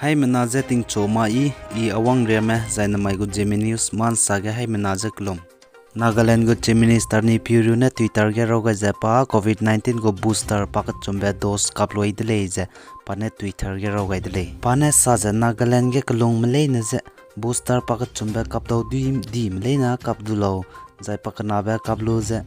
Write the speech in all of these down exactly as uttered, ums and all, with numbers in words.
Haimena je tingchu ma i, i Awangriame, zai namai gu Zeme News ma nsa ge haimena je kelum. Nagaland gu Chief Minister Neiphiu Rio ne Twitter ge raw gai ze pa covid nineteen gu booster pakechumbe dose kap lui de lei ze pa ne Twitter ge raw gai de lei. Pa ne sa ze Nagaland ge kelungme leine je booster pakechumbe kap dau dui dime leine kap du lau, zai pakenabe kap lu ze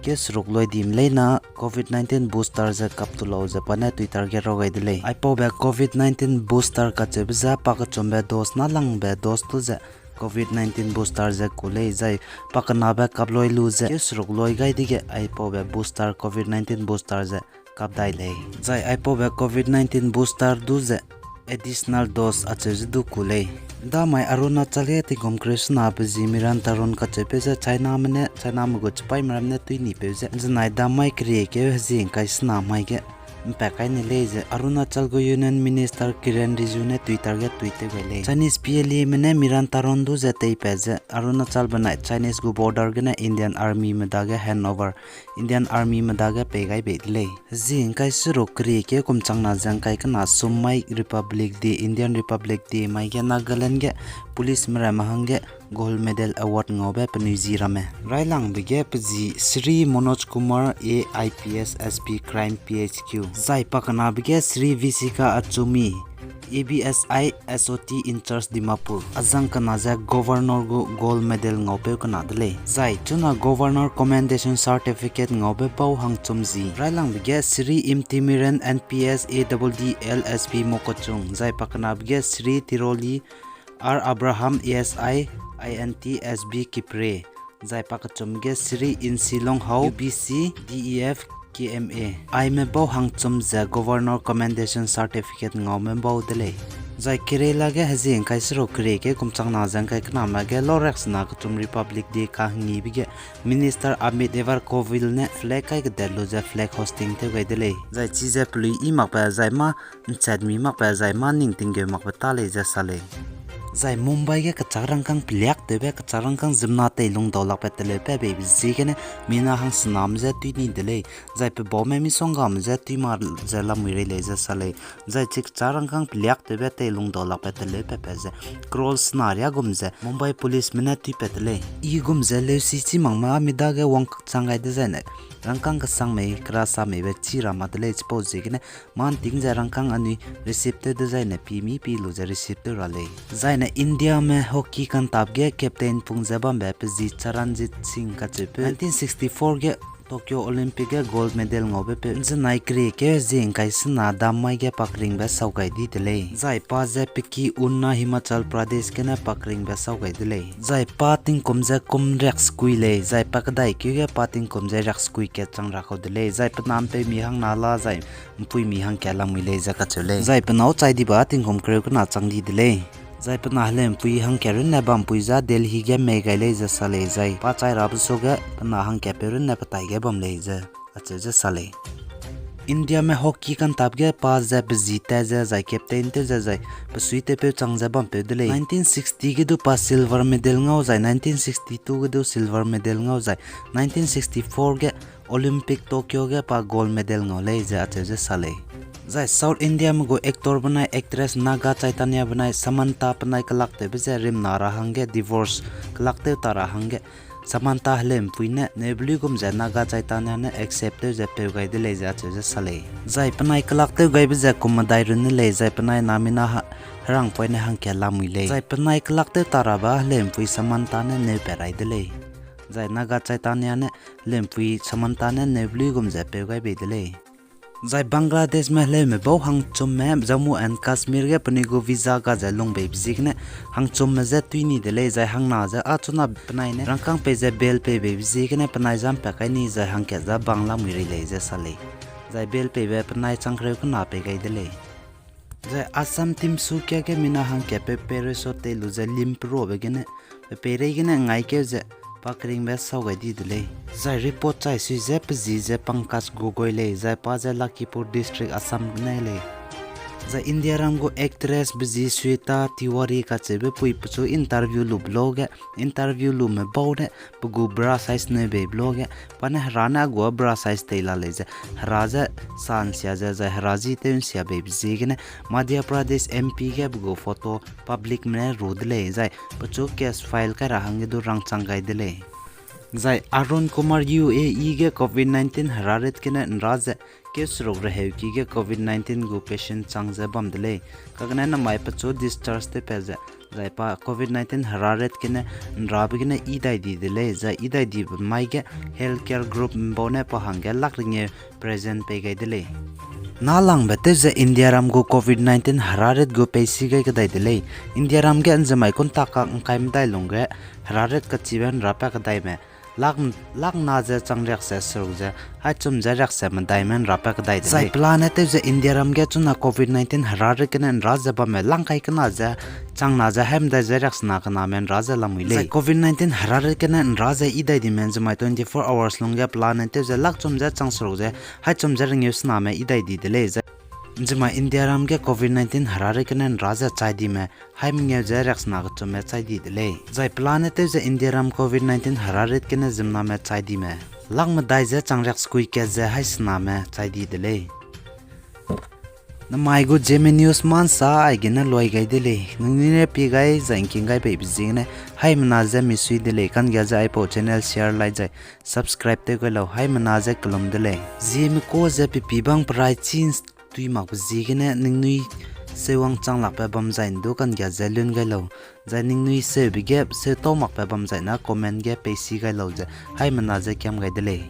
keu seruk lui dime leine covid nineteen booster ze kap du lau ze pa ne Twitter ge raw gai de lei. Aipaube covid nineteen booster kacheube ze pakechumbe dose nâlangbe dose du ze covid nineteen booster ze ku lei, zai pakenabe kap lui lu ze keu seruk lui gai dege aipaube booster covid nineteen booster ze kap dai lei. Zai aipaube covid nineteen booster du ze additional dose acheu ze du ku lei. Damai Arunachal ge tingkum kereu sena pe zi Miran Taron kacheupeu ze Chiname ne, Chiname gu chipaîme ram ne tui nipeu ze, zenai damai keriekeu hezie ngkai sena mai ge mpat kai ni lei ze Arunachal gu Union Minister Kiren Rijiju ne Twitter ge tweet tew gai lei. Chinese P L Ame ne Miran Taron du ze teipat ze Arunachal benai Chinese gu border gene Indian Armyme dage hand over, Indian Armyme dage pei gai bei de lei. Hezie ngkai seruk keriekeu kum changna ze ngkai kena sum mai Republic Day, Indian Republic Day mai ge Nagaland ge policeme ramme hangge Gold Medal Award ngaube penui zi ramme railangbe ge pe zi Shri Manoj Kumar A I P S S P Crime P H Q, zai pakenabe ge Shri Visika Achumi, A B S I S O T in charge Dimapur, azang kena ze Governor gu Gold Medal ngaupeu kena de lei. Zai chuna Governor Commendation Certificate ngaube bau hangchum zi railangbe ge Shri Imtimiran N P S A double D L S P Mokokchung, zai pakenabe ge Shri Tiroli R Abraham A S I, I N T S B Kipre, zai pakechum ge Shri Insilong Hau, U B C D E F K M A. Aime bau hangchum ze Governor Commendation Certificate ngaume bau de lei. Zai Kerala ge hezie ngkai seruk keriekeu kum changna ze ngkai kename ge lauriaksena kechum Republic Day kahengibe ge Minister Amit Devar Kovil ne flag kai kedat lu ze flag hosting tew gai de lei. Zai chize pelui i makbe zai mâ nchat mi makbe zai mâ ning tinggeu makbe ta lei ze sa lei. Zai Mumbai ge kechâk rangkâng peliaktewbe, kechâk rangkâng ziemmena teilung dau lakbe teleu pa beibe ziegene mina hangsename je tui ni de lei. Zai pe baume misonggame je tui ma ze lamui rei lei ze sa lei. Zai chi kechâk rangkâng peliaktewbe teilung dau lakbe teleu pa pa ze crore sena riâ gum ze Mumbai policeme ne tuipat de lei. I gum ze leusi chî makme â mi dage wangkak chang gai dezaine rangkâng kesang mei kera sa meibe chî ra ma de lei, chipau ziegene mâ nting ze rangkâng anui receive tew dezaine pi mi pi lu ze receive tew ra lei. Zaine Indiame hockey kantap ge captain pung ze bambe pe zi Charanjit Singh kacheupeu nineteen sixty-four ge Tokyo Olympic ge gold medal ngaube peu zenai keriekeu hezie ngkai sena dam mai ge pa keringbe sau gai di de lei. Zai pa ze pe ki Una, Himachal Pradesh gene pa keringbe sau gai de lei. Zai pa tingkum ze kum riaksekui lei, zai pa kedaikeu ge pa tingkum ze riaksekui kat chang ra kau de lei. Zai pe na mpeumi hangna la zai mpuimi hangkat lamui lei ze kacheu lei. Zai pe nâu chai dibe tingkum kereu kena chang di de lei. Zai pe na heleumpui hangkat runne bampui za Delhi ge mei gai lei ze sa lei. Zai pa chai rabe suage pe na hangkatpeu runne petai ge bam lei ze acheu ze sa lei. Indiame hockey kantap ge pa ze pe zi tat ze zai captain tew ze zai pe suitewpeu chang ze bampeu de lei. Nineteen sixty ge du pa silver medal ngau zai nineteen sixty-two ge du silver medal ngau zai nineteen sixty-four ge Olympic Tokyo ge pa gold medal ngau lei ze acheu ze sa lei. Zai South Indiame gu actor benai actress Naga Chaitanya benai Samantha penai kelaktewbe ze rimna ra hangge divorce kelaktew ta ra hangge Samantha heleumpui ne neube luigum ze Naga Chaitanya ne accept tew ze peu gai de lei ze acheu ze sa lei. Zai penai kelaktew gaibe ze kum medai runne lei, zai penai namina herangpoine hangkat lamui lei. Zai penai kelaktew ta rabe heleumpui Samantha ne neupat rai de lei. Zai Naga Chaitanya ne heleumpui Samantha ne neube luigum ze peu gai bei de lei. Zai Bangladeshme heleume bau hangchumme Jammu and Kashmir ge penui gu visa ga ze lungbeibe ziegene hangchumme je tui ni de lei, zai hangna ze achuna penai ne rangkâng pei ze bail pei beibe ziegene penai zam pat kai ni zai hangkat za bang lamui rei lei ze sa lei. Zai bail peibe penai changkereu kena pei gai de lei. Zai Assam Tinsukia ge mina hangkatpeu pereso tei lu ze lim peruabe gene pe peireigene ngaikeu ze pa keringbe sau gai di de lei. Zai report chai sui ze pe zi ze Pankaj Gogoi lei, zai pa ze Lakhipur District, Assam gene lei. Zai Indiaram gu actress be zi Shweta Tiwari kacheube pui pechu interview lube lau ge, interview lume bau ne pe gu bra size neu beibe lau ge, pa ne hera ne a gu bra size tei la lei ze, hera ze sa nsia ze, zai hera zi tew nsia beibe ziegene Madhya Pradesh M P ge pe gu photo publicme ne ru de lei, zai pechu case file kai ra hangge du rangchang gai de lei. Zai Arun Kumar U A E ge covid nineteen herarit gene nra ze keu seruk reheuki ge covid nineteen gu patient chang ze bam de lei. Kagene namai pechu discharge tewpat ze, zai pa covid nineteen herarit gene nrabe gene yi dai di de lei, zai yi dai dibe mai ge healthcare group mbau ne pa hangge lak rengeu present pei gai de lei. Nâlangbe tew ze Indiaram gu covid nineteen herarit gu peisi gai kedai de lei. Indiaram ge nzemai kunta kak ngkai medai lungge herarit kachibe nrapat kedaime lak, lak na ze chang riak ze seruk ze, hai chum ze riak ze medaime nrapat kedai de lei. Zai pelane tew ze Indiaram ge chuna covid nineteen herarit gene nra ze bamme lang kai kena ze, chang na ze hai medai ze riaksena kename nra ze lamui lei. Zai covid nineteen herarit gene nra ze yi dai dime nzemai twenty-four hours lungge pelane tew ze lak chum ze chang seruk ze, hai chum ze rengeu sename yi dai di de lei. Zai nzemai Indiaram ge covid nineteen herarit gene nra ze chai dime hai mengeu ze riaksena kechumme chai di de lei. Zai pelane tew ze Indiaram covid nineteen herarit gene ziemmename chai dime lak medai ze chang riak sekui kat ze hai sename chai di de lei. Namai gu Zeme News mansa aigene luai gai de lei. Ningnui ne pie gai zai ngking gai beibe ziegene haimena ze misui de lei. Kanggia ze aipau channel share, like zai subscribe tew gai lau, haimena ze kelum de lei. Zeme ka ze pepi bang perai chi tui makbe ziegene ningnui seuwang chang lakbe bam zai ndu kanggia ze lun gai lau. Zai ningnui seube ge seutau makbe bam zai na comment ge peisi gai lau ze haimena ze kiam gai de lei.